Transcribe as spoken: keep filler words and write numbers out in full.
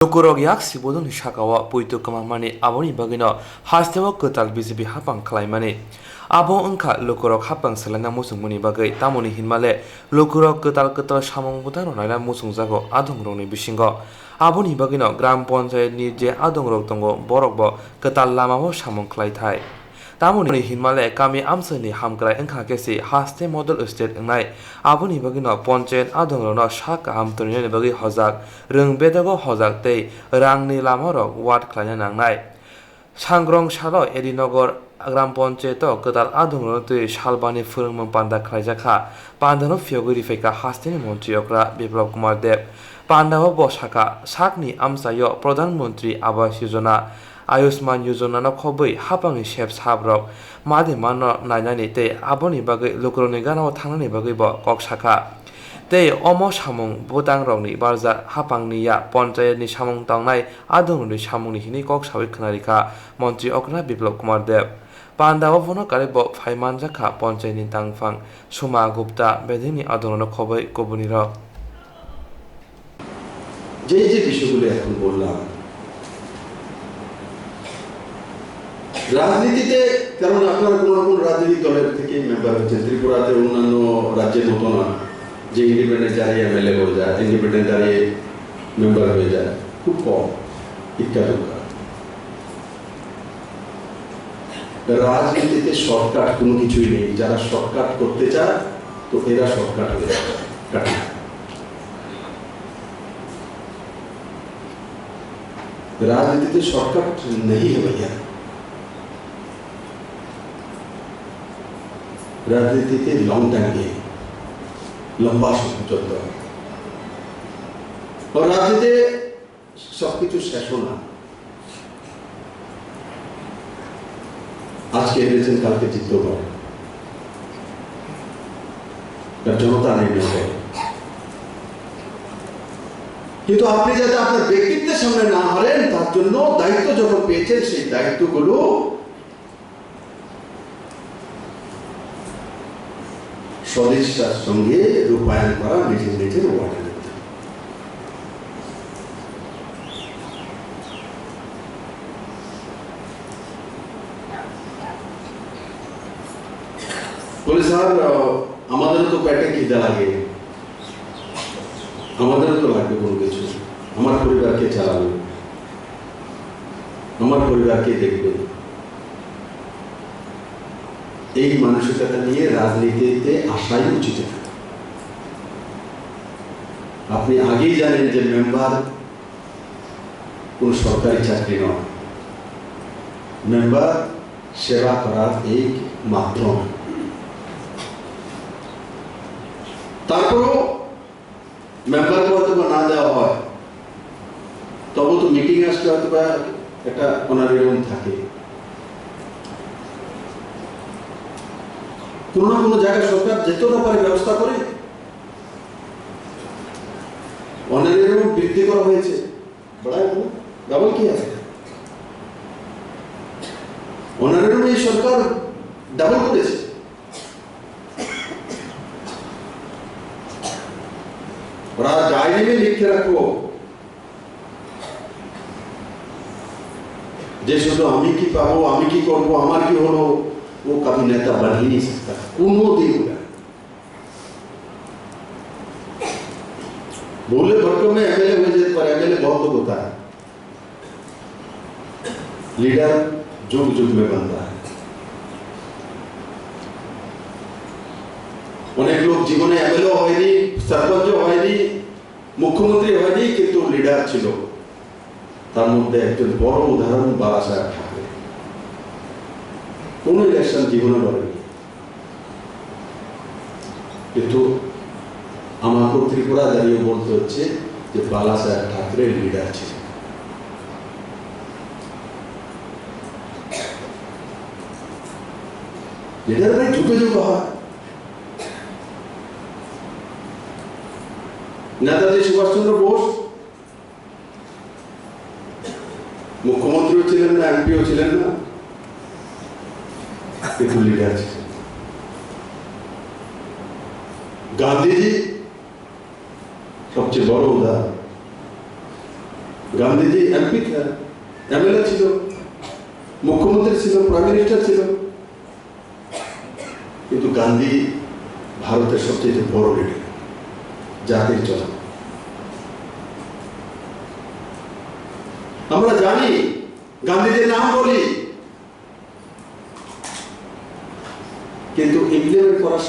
Lukurok yak sibodongni sakao poito kwmamani, aboni bagwino hasteo kwtal B J P hapang khlaimani. Abo wngkha lukurok hapang selaina muchungmani bagwi, tamoni hinmale lukurok kwtal kwtal samung bwtang rwnaina muchungjago adongrokni bisingo. Aboni bagwino gram panchayatni je adongrok tongo, borokbo kwtal lamao samung khlaithai. Tamoni hinmale kami amchaini hamkrai wngkha khe se haste model state wngnai. Aboni bagwino panchayat adongrokno sak kaham toninani bagwi hojak, rwng bedago hojak tei rangni lamarok ward khlaina nangnai. Sangrong salo Edinagar gram panchayato kwtal adongrokno twi salbani phwrwngmung panda khlaijakha. Pandano phiyogwi riphaikha hasteni montri okra Biplab Kumar Deb. Pandao bo sakha, sakni amchaio Pradhan Mantri Awas Yojana, Ayushman Yojana no khobwi hapangni sep sap rok made manno nainani tei aboni bagwi lukurokni ganao thangnani bagwi bo kok sakha. Tei omo samung bwtang rokni barjak hapangni ya panchayat ni samung tangnai adongrokni samungni hinwi kok sawi khwnarikha montri okra Biplab Kumar Deb. Pandao bono karwi bo phai manjakha panchayat ni tangphang Suma Gupta bedengni adongrokno khobwi kubunirok. যে যে বিষয়গুলো এখন বললাম, রাজনীতিতে, কারণ আপনারা কোনো না কোনো রাজনৈতিক দলের থেকে মেম্বার হয়েছেন, ত্রিপুরাতে অন্যান্য রাজ্যের মতো না যে ইন্ডিপেন্ডেন্ট দাঁড়িয়ে এমএলএ হয়ে যায়, ইন্ডিপেন্ডেন্ট দাঁড়িয়ে মেম্বার হয়ে যায়, খুব কম, ইক্কা দুক্কা। রাজনীতিতে শর্টকাট কোনো কিছুই নেই। যারা শর্টকাট করতে চায়, তো এরা শর্টকাট হয়ে যায়। কাটে। রাজনীতিতে শর্টকাট নেই হে ভাইয়া। রাজনীতিতে লং টাইম গেম, লম্বা সময় চলতে হয়। আর রাজনীতিতে সবকিছু শেষও না। আজকে হেরেছেন, কালকে জিততেও পারেন, কারণ জনতা নেই মেম্বারে। কিন্তু আপনি যাতে আপনার ব্যক্তিত্বের সামনে না হারেন, তার জন্য দায়িত্ব যখন পেয়েছেন, সেই দায়িত্বগুলো সদিচ্ছার সঙ্গে রূপায়ণ করা নিজের নিজের ওয়ার্ডের মধ্যে। বলে, "স্যার, আহ, আমাদেরও তো পেটে খিদে লাগে, আমাদেরও তো লাগবে কোনো কিছু, আমার পরিবার কে চালাবে, আমার পরিবার কে দেখবে?" এই মানসিকতা নিয়ে রাজনীতিতে আসাই উচিত না। আপনি আগেই জানেন যে মেম্বার কোনো সরকারি চাকরি নয়, মেম্বার সেবা করার এক মাধ্যম। তারপরেও মেম্বারকে হয়তো বা না দেওয়া হয়, তবু তো মিটিং আসলে হয়তো বা একটা অনারেরিয়াম থাকে। কোনো না কোনো জায়গায় সরকার যতটা পারে ব্যবস্থা করে অনারেরিয়াম বৃদ্ধি করা হয়েছে। বাড়ায় কোনো? ডাবল কি আছে? অনারেরিয়াম এই সরকার ডাবল করেছে। ওরা ডায়েরিতে লিখে রাখবো যে শুধু আমি কি পাবো, আমি কি করবো, আমার কি হলো, वो कभी नेता बन ही नहीं सकता। কোনোদিন না। ভুলে ভট্টমে এমএলএ হয়ে যেতে পারে, এমএলএ बहुत होता है। लीडर जुग जुग में बनता है। অনেক লোক জীবনে এমএলএ হয়নি, সরপঞ্চ হয়নি, মুখ্যমন্ত্রী হয়নি, কিন্তু লিডার ছিল। তার মধ্যে একজন বড় উদাহরণ বালা সাহেব ঠাকরে। কোনো ইলেকশন জীবনে লড়েনি। কিন্তু আমাকে ত্রিপুরা দাঁড়িয়ে বলতে হচ্ছে যে বালা সাহেব ঠাকরে লিডার ছিলেন। লিডার ভাই যুগে যুগে হয়। নেতাজি সুভাষচন্দ্র বোস মুখ্যমন্ত্রীও ছিলেন না, এমপিও ছিলেন না, কিন্তু লিডার ছিলেন। গান্ধীজি সবচেয়ে বড় উদাহরণ। গান্ধীজি এমপি, এমএলএ ছিল, মুখ্যমন্ত্রী ছিল, প্রাইম মিনিস্টার ছিল, কিন্তু গান্ধী ভারতের সবচেয়ে বড় লিডার, জাতির জনক। আমরা জানি, গান্ধীজির নাম বলি, কিন্তু ইমপ্লিমেন্ট করার